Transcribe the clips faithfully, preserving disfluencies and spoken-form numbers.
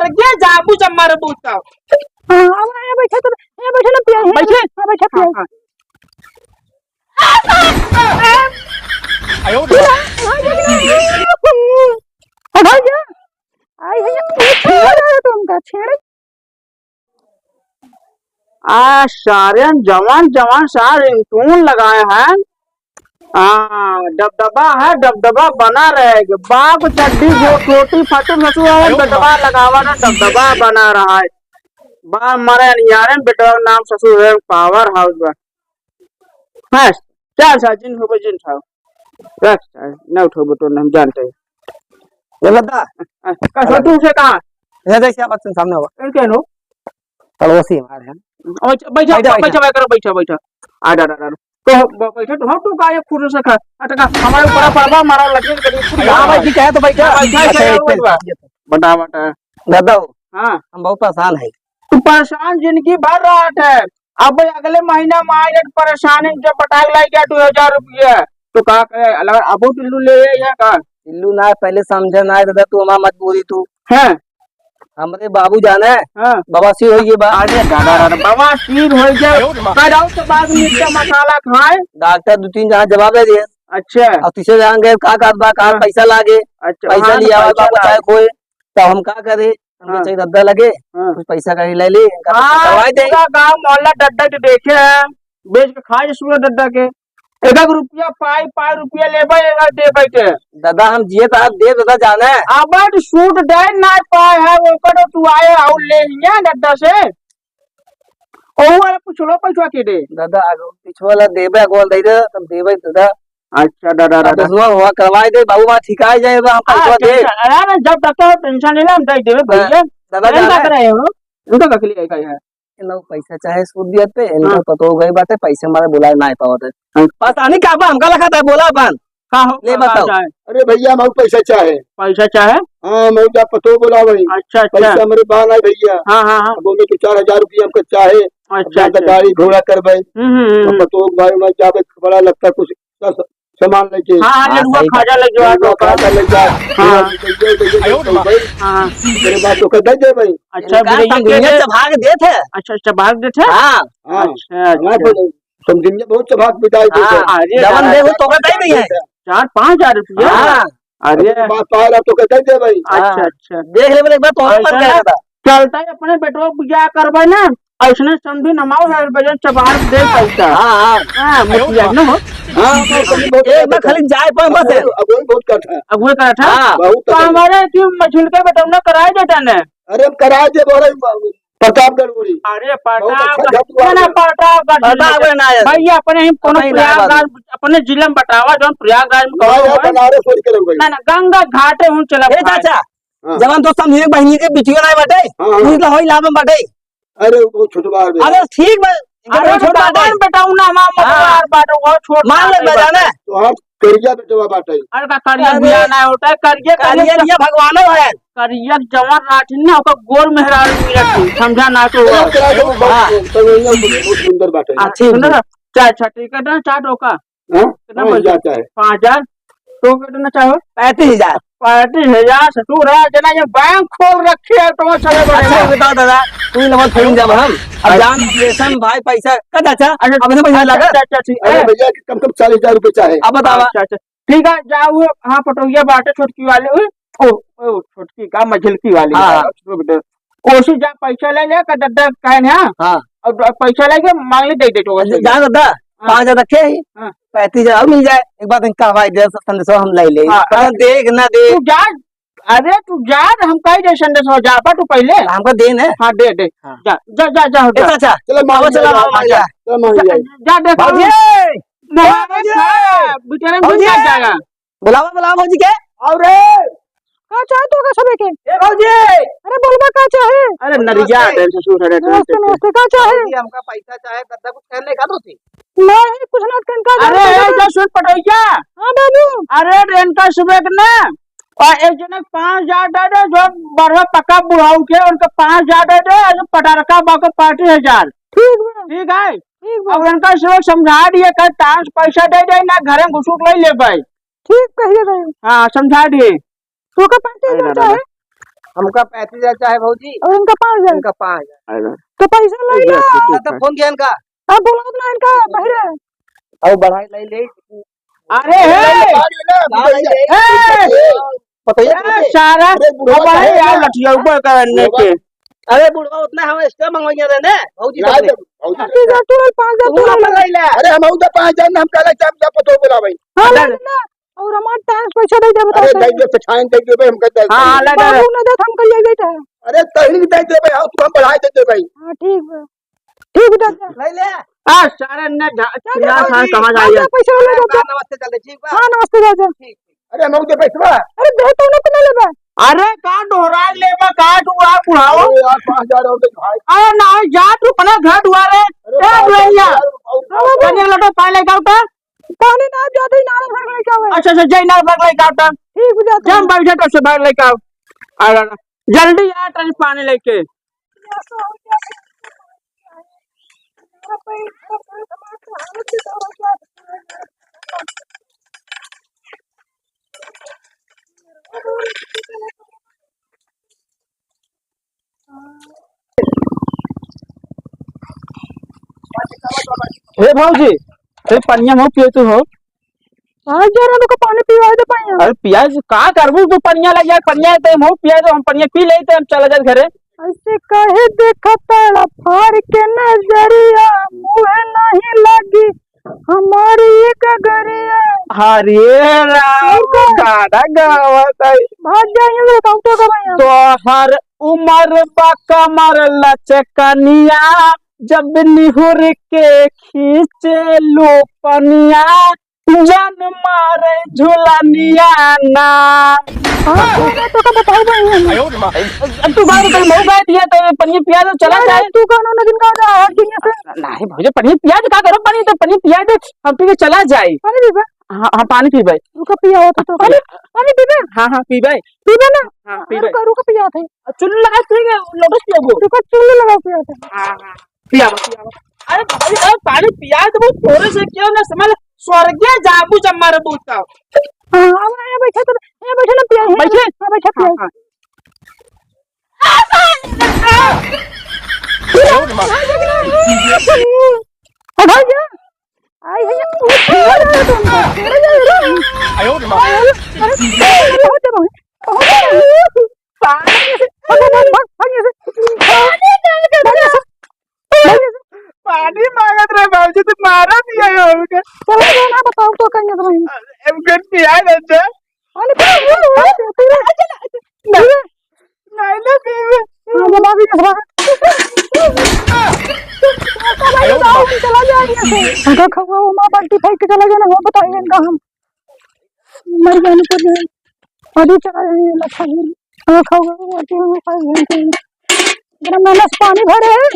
ये जाबू जब मरबू तब। हाँ, अब यहाँ बैठा तो, यहाँ बैठा ना पिया, यहाँ बैठे? बैठा, हाँ, बैठा पिया। हाँ, हाँ। आ, भाई जा। आई है, छेड़ तुमका, छेड़। आ, सारे जवान, जवान सारे ringtone लगाए हैं। हाँ, दबदबा है, दबदबा बना रहेगा। बाप चड्डी जो टोटी फाटू ससुर है, दबदबा लगावा ना, दबदबा बना रहा है। बाप मरे अनियारे में बेटवा के नाम ससुर है, power house बा। हाँ, चल सा, जिन होबे, जिन खाओ। रख सा, न उठो बेटो, न हम जानते हैं। ये बता। हाँ, का छोटू से कहा? ये देख, क्या बात सामने हुआ? ये क्या लो? पड़ोसी हमारे हैं। अच्छा, बैठा, बैठा, बैठा, बैठा। बैठा, बैठा, बैठा। आ, डा, डा, डा। तो ब-, बैठा तो हम, तू का ये खुद से खा। अच्छा, का हमारे ऊपर पड़वा मारा लगे, कभी खुद हाँ, भाई, ठीक है, तो बैठा। बैठा, अच्छा, बैठा, एक बैठा। मिनट। बता, बता। दादा हो, हाँ। हम बहुत परेशान है। तू परेशान जिंदगी भर रहा है। अब अगले महीना में आए तो परेशान है, जब पटाख लाग गया दो हजार रुपया, तो का करे? अलग अबो टिल्लू ले या का? टिल्लू ना, पहले समझे ना दादा, तू हमार मजबूरी तू। हैं? हमरे बाबू जाने, हाँ। बवासीर होइ गए बा। अरे दादा, दादा, बवासीर होइ गए। कह रहा हूँ तो बाद में मिर्चा मसाला खाए। डॉक्टर दो तीन जहाँ जवाब दे दिए। अच्छा। और तीसरे जहाँ गए, का कहत बा, का हाँ। पैसा लागे? अच्छा, पैसा हाँ, लिया पैसा बा, लागे। चाहे कोई, तो हम का करे? हमके हाँ। चाहिए दद्दा लगे, हाँ। कुछ पैसा कहीं ले ली, इनका हाँ, करवाई दे। पूरा गाँव मोहल्ला दद्दा के देखे हैं, बेच के खाए सुबह दद्दा के। एक एक रुपया पाई, पाई रुपया लेबे, एक एक देबे के। दादा, हम जिए तो आप दे, दादा जाने। अब सूट दे ना पाए है, ओकर तो तू आए और ले लिया दद्दा से। ओ, अरे, पिछलो पैसवा के दे। दादा, आगो, पिछवाला देबे, आगो दे दे, तब देबे, दादा। अच्छा, दादा, अब दादा। दूसरा हुआ करवाई दे, बाबू, वहाँ ठिकाई जाए, हम हाँ, पैसवा दे। टेंशन, अरे, अरे, जब तक तो टेंशन नहीं ले, हम दे देबे, हाँ, भैया। दादा, हम जाना का है। करे हो? उनका का के लिए का है? इनको पैसा चाहे सूद दिया पे, इनका हाँ। पतो गई बात है, पैसे हमारे बुलाए ना पावत है। हाँ। पता नहीं का बा, हमका लगा था, बोला बन। का हो, ले का बताओ। चाहे? अरे भैया, हम पैसा चाहे। पैसा चाहे? हाँ, हम जा पतो बोला वही। अच्छा, अच्छा। पैसा हमरे बा ना भैया। हाँ, हाँ, हाँ। अब बोले तो चार हजार रुपया हमका चाहे। अच्छा, अब जा तो अच्छा। गाड़ी घोड़ा करबे। हम्म, हम्म, तो हम्म। पतो भाई, मैं जाबे बड़ा लगता कुछ स-, सामान लेके। हाँ, हाँ, हाँ, लडुआ सही बात। खाजा ले जो लडुआ आटो का। खाजा ले जा। हाँ। ये, ये, ये, ये, ये, ये, हाँ। तेरे बात तो कर दे दे भाई। अच्छा, इनका भैया, समझिया के दे। चबा के देत है। अच्छा, चबा के देत है? हाँ। हाँ। अच्छा, हमारे अच्छा। को समझिया बहुत चबा के बिताई देत है। हाँ, अरे जवन दादा। दे हो तो बताई नहीं है। चार पाँच हजार रुपया? हाँ। अरे। अब बात पाए रहा तो कहते दे भाई। अच्छा, हाँ। अच्छा। देख ले, एक बार तो और ऐसा मत ना, कहता। चलता है अपने बेटवा को बियाह करबे ना, ऐसने समधी नमाओ है, बजन चबार दे पैसा। हाँ, हाँ। हाँ, मुखिया न हो। हाँ, हाँ, समधी बहुत एक बार करता खाली जाए पर बस है। अब वही, अब वही बहुत करता है। अब वही करता है? हाँ। बहुत तो करता है। हमारे कि मझिल के बेटौना कराए देता ने। अरे, हम कराए दे, बोले, प्रतापगढ़ ओरी। अरे, बहुत अच्छा प्रतापगढ़, जतुआ ना, ना, है। प्रतापगढ़ जिला प्रतापगढ़ में। ना है। भाई, अपने ही कोनो अपने इलाहाबाद प्रयागराज, में। अपने जिला में बतावा, जौन प्रयागराज में ना कौनो यार, है। बनारस ओरी करब भाई। ना, ना, गंगा घाटे हूँ चला ए भाई। चाचा, हाँ। जवन तो समझिए बहिनी के बिटिया ना बाटे, हाँ, हाँ। उनका होई लाभ में बाटे। अरे, वो छोटवा है। अरे, ठीक बा, इनका अरे, वो छोटवा बाटे। भगवान बेटा, उ ना हमार हाँ। मतवार बाटे, वो छोट मान ले बाटे। बजाना। तो हम करिया बेटवा बाटे। अरे का करिया अरे, बिया ना होता है, करिया, करिया करिया। बिया भगवान है। करिया जवन राठी ना, ओकर गोर मेहरारू मिलत है, समझा ना तो। करिया, करिया, हाँ। तो वही बहुत सुंदर बात है। हाँ, ठीक सुन है। ना, चार छठी का ना, चार टोका। हाँ? कितना हाँ, पैसा? जाता है। पाँच हजार। तो कितना चाहो? पैंतीस हजार। पैंतीस हजार ससुर है, जना ये बैंक खोल रखे है, तो चले बड़े अच्छा, हैं। ये बताओ दादा, तू नंबर फोन जब हम, अब अच्छा। जान ऑपरेशन भाई पैसा, कद अच्छा, अच्छा, अब ऐसे पैसा अच्छा, लगा? अच्छा, अच्छा, ठीक अरे है। भैया, कम से कम चालीस हजार रुपये चाहे। अब बतावा। अच्छा, अच्छा। ठीक है, जाओ, हाँ, पटोहिया बाटे छोटकी वाले, ओ, ओ, ओ, छोटकी का, मझिलकी वाली हाँ, है, हाँ। छोटकी बेटा। ओसी जा, पैसा ले ले, का दद्दा कहे ना, हाँ। और द-, पैसा लेके मांग ले, दे दे तो, अच्छा, वैसे। जा दद्दा, हाँ। पाँच हजार रखे ही, हाँ। पैंतीस हजार और मिल जाए, एक बार इनका हवाई दे, संदेश हम ले ले, हाँ, पता हाँ। दे कि ना दे। तू जा, अरे तू जा, हम कही दे संदेश हो, जा पा तू पहले। हमको दे ना। हाँ, दे, दे। हाँ। जा, जा, जा, जा, हो, ए, जा। चाचा, चलो, मान आओ, लिया, चलो, मान आओ, मान लिया। लिया। चलो, मान जा, लिया। जा, देखो। भौजी! मोहन भौजी! खा, बेचारे भौजी! भूल जाएगा। बुलावा, बुलावा भौजी के। आओ रे। का चाहे तो का सबे के? ए भौजी! अरे बोलबा का चाहे? अरे नरिया नमस्ते। टेंशन सुन रहे नमस्ते, टेंशन। नमस्ते, का चाहे? भौजी, हमका पैसा चाहे, गद्दा कुछ कहने का तो थी। नहीं, कुछ ना कहने का अरे, चाहे। ए, जा सुन पटोहिया। हाँ बाबू। अरे रेणुका सुबह के ना, और एक जने के पाँच हजार दे दे, जो बढ़िया पक्का बुढ़ाऊ के, उनके पाँच हजार दे दे, और जो पटारका बा के पैंतीस हजार। ठीक बा। ठीक है? ठीक बा। अब उनका सुबह समझा दिए, कल टाइम से पैसा दे दे, ना घरे में घुसुक ले ले भाई। ठीक कहिए रहे। हाँ, समझा दिए। तोका पैंतीस हजार अरे चाहे? दादा। हमका पैंतीस हजार चाहे भौजी। और इनका पाँच हजार? इनका पाँच हजार। तो पैसा ले लो। हाँ, तो फोन किया इनका। अब बोलाओ ना इनका बहरे। अब बढ़ाई ले ले। अरे हे! ए! बताइए, ए, बताइए। सारा अरे बुढ़वा अब है काहे यार ना? लठिया ऊपर करने के। अरे बुढ़वा उतना हम extra मंगवाइए रहे ने, भौजी यार, सामने। भौजी। पाँच हजार तू ले, पाँच हजार तू तू ले। अपन ले ले। अरे हम उधर पाँच हजार ना, हम कहले चार हजार पतो बोला भाई। हाँ, ले ले। ले ले। और हमार tax पैसा दे दे, बता अरे दे। दे दे, पिछाइन दे दे भाई, हमका दे दे। हाँ, हाँ, ले ले। बाबू ना दे, हम कल ले लेते हैं। अरे तहरीक दे दे भाई, हम तुम बढ़ाई दे दे भाई। हाँ, ठीक है। ठीक है, चाचा। ले ले। आ, सारे ने झा-, क्या चिल्ला क्या सारे भौजी? समझ आ गया। पैसा वाला अरे, चाचा। बा, नमस्ते चल रहे, ठीक बा? हाँ, नमस्ते चाचा। ठीक, ठीक। अरे, नौ दे पैसवा। अरे, दे तो ना, तो ना लेबा। अरे, का डोहरा लेबा, का डुआ बुढ़ाओ? अरे यार, पाँच हजार और दे भाई। अरे, ना, जा तू अपना घर दुआरे। अरे, ए, पाँच हजार भैया। यार, और हाँ, बाबा। कनिया लोटा पानी लेके आओ तो। पानी ना, जाते ही नाला भर के लेके आओ। अच्छा, अच्छा, जाई नाला भर के लेके आओ तो। ठीक, बुझा जा, हम बैठे तो से भर लेके आओ। अरे, अरे, जल्दी आ, तनी पानी लेके। हे भौजी, हे पनिया मऊ पिए तू हो। हाँ, जरा रुको, पानी पिवाए दे पनिया। अरे पिया, का करबू तू? पनिया लग जाए, पनिया तो मऊ पिया दे, हम पनिया पी लेते, हम चला जाए घरे। ऐसे कहे देखा तारा फार के नजरिया, मुँह नहीं लगी हमारी एक गरिया। हरे राम, और का? गाना गावत है। भाग जाएंगे मेरे काम तो कर रहे हैं। तोहर उमर बा कमर लचकनिया, जब निहुर के खींचे लो पनिया, जान मारे झुलनिया ना। हाँ, तो मैं तो का बताऊं भाई हम। अब तू बात कर, मऊ बात ये तो पनिया पिया दे, चला जाए। तू कौन होना जिनका जा है दुनिया से? नहीं भौजी, पनिया पिया दे, का करो? पानी तो पनिया पिया दे, हम पी के चला जाए। पानी पीबे? हाँ, हाँ, पानी पीबे। रुका, पिया हो तो, तो पानी, पानी पीबे? हाँ, हाँ, पीबे। पीबे ना? हाँ, पीबे। रुका, रुका, पिया थे। चुल्लू लगा, ठीक है, लोटस पिया वो। रुका, चुल्लू लगा, पिया थे। हाँ, हाँ। पियावा, पियावा। अरे भाई, अरे पानी पिया तो वो थोड़े से क्यों ना समझ, स्वर्गीय जाबू जब मारे बूता। हाँ, अब यहाँ बैठे तो, यहाँ बैठे ना पिया, यहाँ बैठे? बैठे, हाँ, बैठे पिया। हाँ, हाँ। अब भाई जा, आई है, अरे, अरे, अरे, बहुत जगह है, बहुत जगह है। भाग, भाग, भाग, भाग यहाँ से। पानी मांगत रहे बाबूजी, तो मारा दिया है उनके। चलो, ये ना बताओ तो कहीं तो नहीं। हमके पिया दे दे। अरे, पूरा, पूरा, पूरा, पूरा। नहीं, नहीं, नहीं, नहीं। हाँ, जब अभी नहीं हुआ। चला जाएंगे। अगर खबर हुआ, बाल्टी फेंक के चला जाना, वो बताइए इनका हम। मर जाने को दे। अभी चला जाएंगे, लखा गिर। हाँ, खाओ, खाओ, खाओ, खाओ, खाओ। मेरा मैंने पानी भरे है।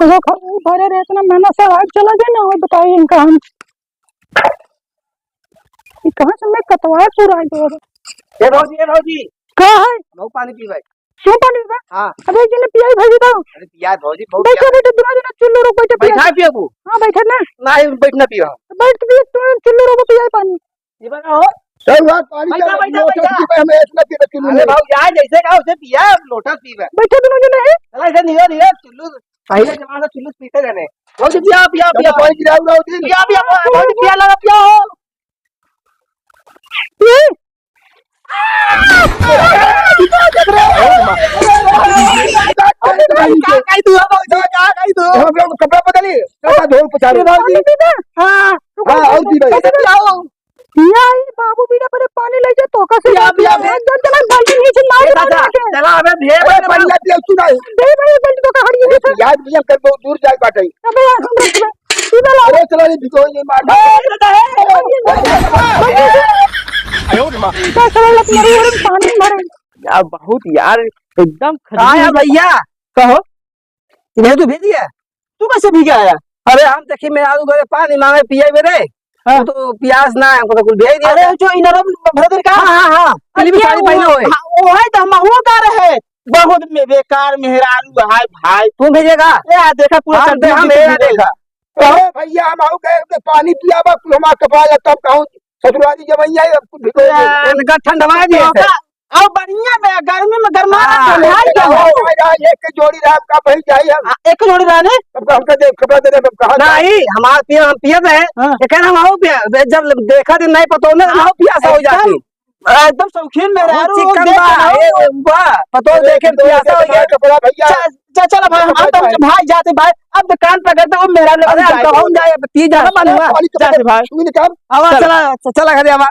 वो ख-, वो भरे रहे, इतना मेहनत से आज चला गया ना, वो बताइए इनका हम। ये कहाँ से मैं कतवार चुरा के और ए भौजी, ए भौजी। का है? मऊ पानी पीबे। क्यों पानी पीबे? हाँ। अबे, जिन्हें पियाई भौजी तो। अरे पिया भौजी, बहुत बैठो, पिया। बैठो, दुनो जना चुल्लू रोक, बैठो, पिया। बैठा पियबू? हाँ, बैठे ना। नहीं, बैठ ना पियो। बैठ के पियो, तुम चुल्लू रोक, पियाई पानी। ये बना हो। चल, वहाँ पानी बैठा, चला, बैठा, लोटा बैठा। पीबे, हमें इतना पीबे, चुल्लू अरे में। भाई, यार, जैसे कहा, उसे पिया, लोटा पीबे। बैठे दोनों जने हैं। चला, इसे धीरे, धीरे, चुल्लू, पहले जमाना चुल्लू पीते रहने। भौजी, पिया, पिया, चलो, पिया। पानी गिराओ, गिराओ, दिन। पिया, पिया, पिया, भौजी, पिया, लगा, पिया हो। ये? का, का, तू, भौजी, का, का, तू? हम लोग कपड़ा बदली, कपड़ा धो, पोछा ले। भौजी, हाँ। हाँ, और की भाई? कैसे पिया हो? पिया ही बाबू, बिना परे पानी ले जा, तो का से पिया, पिया, पिया। एक जन चला, बाल्टी नीचे मार ए मार चाचा, के। चला, अबे, भेड़ अरे, बकरा। पानी ना पिया, तू ना। दे भाई, बाल्टी तो का हड़ी है। अरे, यार, भैया, कर दो, दूर जाए बाटे। अबे यार, हम रख दे। तू ना ला। अरे, चला, ये भिगो, ये मार। ए, दादा, ए, ए, ए, ए, ए, ए। आयो रे माँ। का चला, लग मरे, अरे, पानी भरे। यार, बहुत यार, एकदम हाँ यार, खजूर। भैया। कहो। इन्हें तू भेज दिया? तू कैसे भीगे आया? अरे हम देखी, मैं आलू घरे पानी मांगे, पिए मेरे। हाँ। तो प्यास ना है, हमको तो कुछ भेज दिया अरे था। जो इनर भरदर का? हाँ, हाँ, हाँ। पहले भी अरे साड़ी वो, पहने हुए। हाँ, वो है तो हम हुआ का रहे। बहुत में बेकार मेहरारू है भाई। तू भेजेगा? ए, आ देखा पूरा हम, हम भेजा देखा। अरे भैया, हम आऊ गए, पानी पियावा, कुल हमार कपाल, तब कहूँ ससुरारी जब आई है, अब कुछ भी ए, इनका ठंडवा दिए थे। अब बढ़िया में, गर्मी में गरमा हाँ, ठंडा ही क्या हो? एक जोड़ी राम का भाई जाई हम। हाँ, एक जोड़ी रानी? अब हमका देख, खबर दे दे, अब कहाँ जाई? नहीं, हमार पिया, हम पियत है। हाँ। लेकिन हम आऊ पिया, जब देखा दिन नहीं पतो ना, हम आऊ पिया सा हो जाती। एकदम शौकीन मेहरारू, चिकन देख बा, के ना। ए, बा, पतो अरे, देखे तो पियासा हो गया। कपड़ा भैया। चा-, चा-, चला भाई, हम तो भाई। भाई जाते भाई, अब तो कान पकड़ते वो मेहरारू लोग अरे, हम जाए। कहूँ जाए, अब ती जाना मालूम है? पानी तो जाते भाई। छुई नहीं काम। आवा, चल। चला, चला घरे आवा।